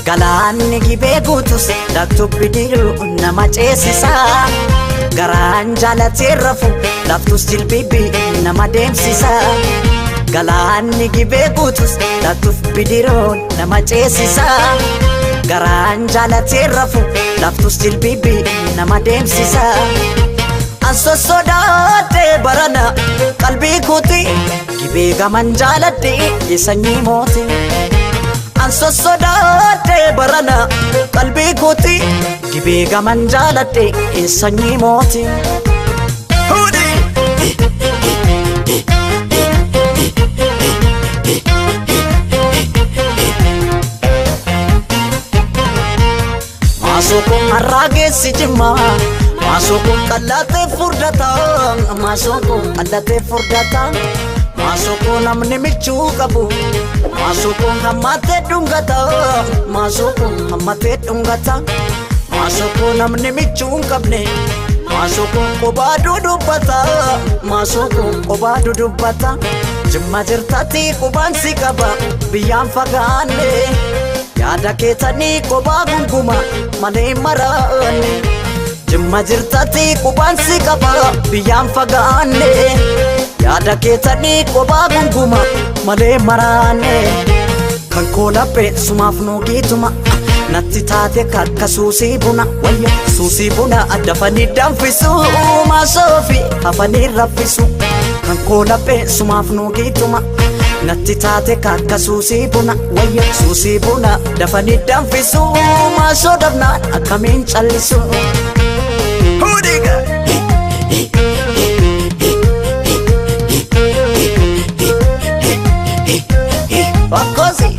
Galaanni gibee guutus laattuu bidiruu nama ceesisa. Garaan jaalatee rafu laaftus jilbibi nama deemsisa. Galaanni gibee guutus laattuuf bidiruu nama ceesisa. Garaan jaalatee rafu laaftus jilbibi nama deemsisa. An sossodaadhee barana qalbii kooti gibee gaman jaaladhee sanyii mooti. An sossodaadhee barana qalbii kooti gibee gaman jaaladhee sanyii mooti. Maasoo har'aa geessi jimmaa. Maasoo qallatee furdata. Maasoo qallatee furdata. Maasoo namni michuu qabu. Maasoo hammatee dhungata. Maasoo hammatee dhungata. Maasoo namni michuu hin qabne. Maasoo qobaa dudubbata. Maasoo qobaa dudubbata. Jimma jirtatti qubaan si qaba biyyaan fagaanne. Yaada keetanii qobaa gunguma malee maraanne. Jimma jirtatti qubaan si qaba biyyaan fagaanne. Yaada keetanii qobaa gunguma malee maraanne. Kan koo laphee sumaaf nuugiituma natti taate kakka suusii buna wayya suusii buna dafanii danfisu maasoofi hafanii raffisu. Kan koo laphee sumaaf nuugiituma natti taate kakka suusii buna wayya suusii buna dafanii danfisu maasoo dabnaan akkamiin callisu. Hudiga. Bakkosi.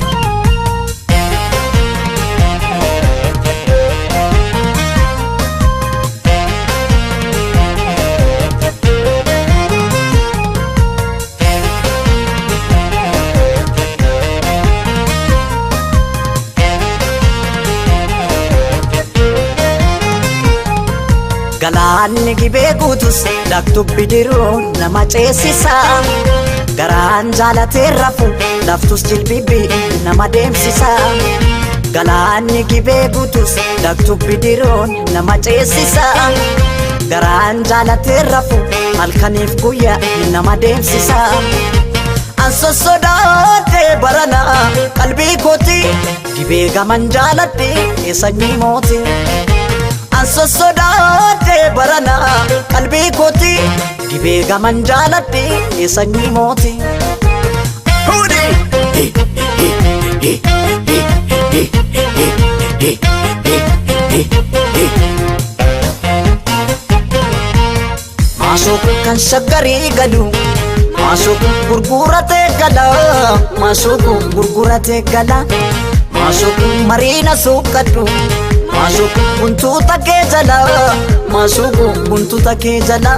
Galaanni gibee guutus laaktuu bidiruu nama ceesisa. Garaan jaalatee rafu laaftus jilbibi nama deemsisa. Galaanni gibee guutus laaktuu bidiruu nama ceesisa. Garaan jaalatee rafu halkaniif guyyaa nama deemsisa. An sossodaadhee barana qalbii kooti gibee gaman jaaladhee sanyii mooti. An sossodaadhee barana qalbii kooti gibee gaman jaaladhee sanyii mooti. Hudi. Maasoo kan shaggarii galu maasoo gurguratee gala maasoo gurguratee gala maasoo mariina suuqadhu maasoo guntuuta kee jala maasoo guntuuta kee jala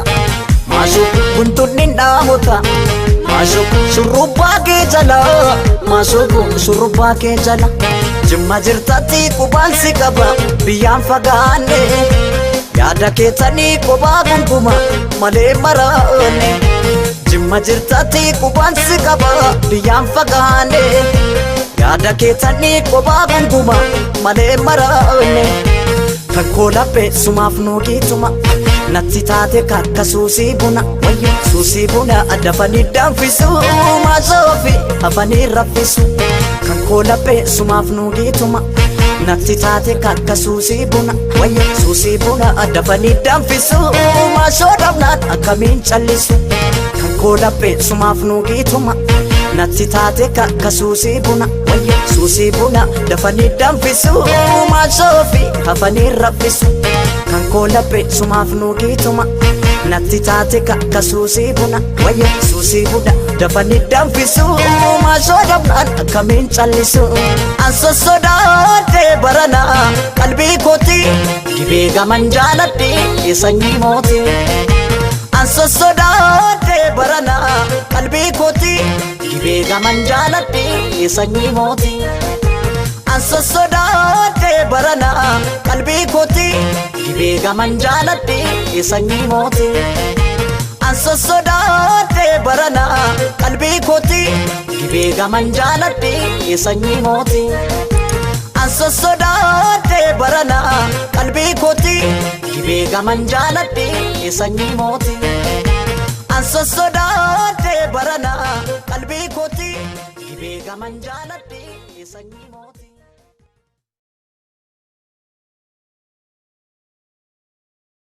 maasoo guntuunni dhaamota maasoo shurrubbaa kee jala maasoo shurrubbaa kee jala jimma jirtatti qubaan si qaba biyyaan fagaanne. Yaada keetanii qobaa gunguma malee maraanne. Jimma jirtatti qubaan si qaba biyyaan fagaanne. Yaada keetanii qobaa gunguma malee maraanne. Kan koo laphee sumaaf nuugiituma natti taate kakka suusii buna wayya suusii buna dafanii danfisu maasoofi hafanii raffisu. Kan koo laphee sumaaf nuugiituma natti taate kakka suusii buna wayya suusii buna dafanii danfisu maasoo dhabnaan akkamiin callisu. Kan koo laphee sumaaf nuugiituma natti taate kakka suusii buna wayya suusii buna dafanii danfisu maasoofi hafanii raffisu. Kan koo laphee sumaaf nuugiituma natti taate kakka suusii buna wayya suusii buna dafanii danfisu maasoo dhabnaan akkamiin callisu. An sossodaadhee barana qalbii kooti gibee gaman jaaladhee sanyii mooti. An sossodaadhee barana qalbii kooti gibee gaman jaaladhee sanyii mooti. An sossodaadhee barana qalbii kooti gibee gaman jaaladhee sanyii mooti. An sossodaadhee barana qalbii kooti gibee gaman jaaladhee sanyii mooti. An An sossodaadhe barana qalbii kooti, dhibee gaman jaaladhe sanyii mooti. An sossodaadhe barana qalbii kooti, dhibee gaman jaaladhe sanyii mooti.